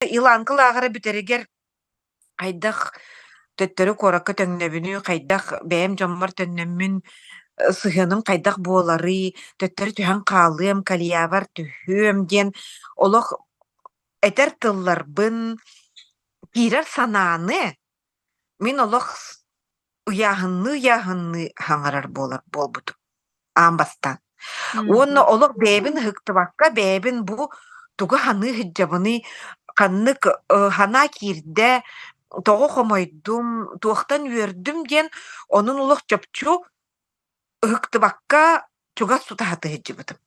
Иланка лааҕыра бүтэригэр хайдах төттөрү куоракка төҥнөбүнүй, хайдах бэйэм дьоммор төннөммүн сыһыаным хайдах буоларый, төттөрү түһэн хаалыам, колеябар түһүөм диэн олох этэр тылларбын, киирэр санааны мин олох ыйааһынныы-ыйааһынныы хаҥарар буолар буолбутум аан бастаан. Уонна олох бэйэбин ыһыктыбакка, бэйэбин бу тугу саныы сылдьабыный, ханнык санаа киирдэ, тоҕо хомойдум, туохтан үөрдүм диэн онун олох чопчу ыһыктыбакка чугас тута сатыы сылдьыбытым.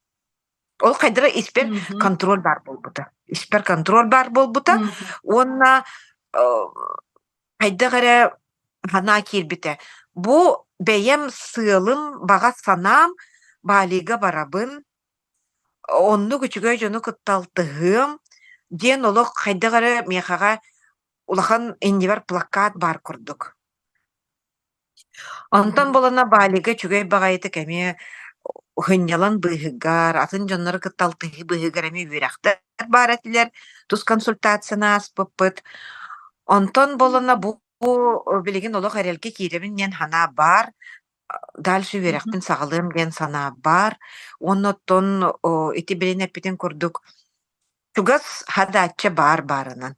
Ол хайдара испэр контроль баар буолбута. Испэр контроль баар буолбута уонна хайдах эрэ санаа киирбитэ. Бу бэйэм сыалым, баҕа санаам Балига барабын, оннук үчүгэй дьону кытта алтыһыам диэн олох хайдах эрэ миэхэҕэ улахан иннибэр плакат баар курдук. Онтон буолана Балига үчүгэй баҕайытык эмиэ сынньалаҥ быыһыгар, атын дьоннору кытта алтыһыы быыһыгар эмиэ үөрэхтэр баар этилэр, тус консультацияны ааспыппыт. Онтон буолана бу билигин олох эрэлгэ киирэбин диэн санаа баар, дальше үөрэхпин саҕалыам диэн санаа баар. Уонна оттон ити билин эппитин курдук чугас хадааччы баар баарынан.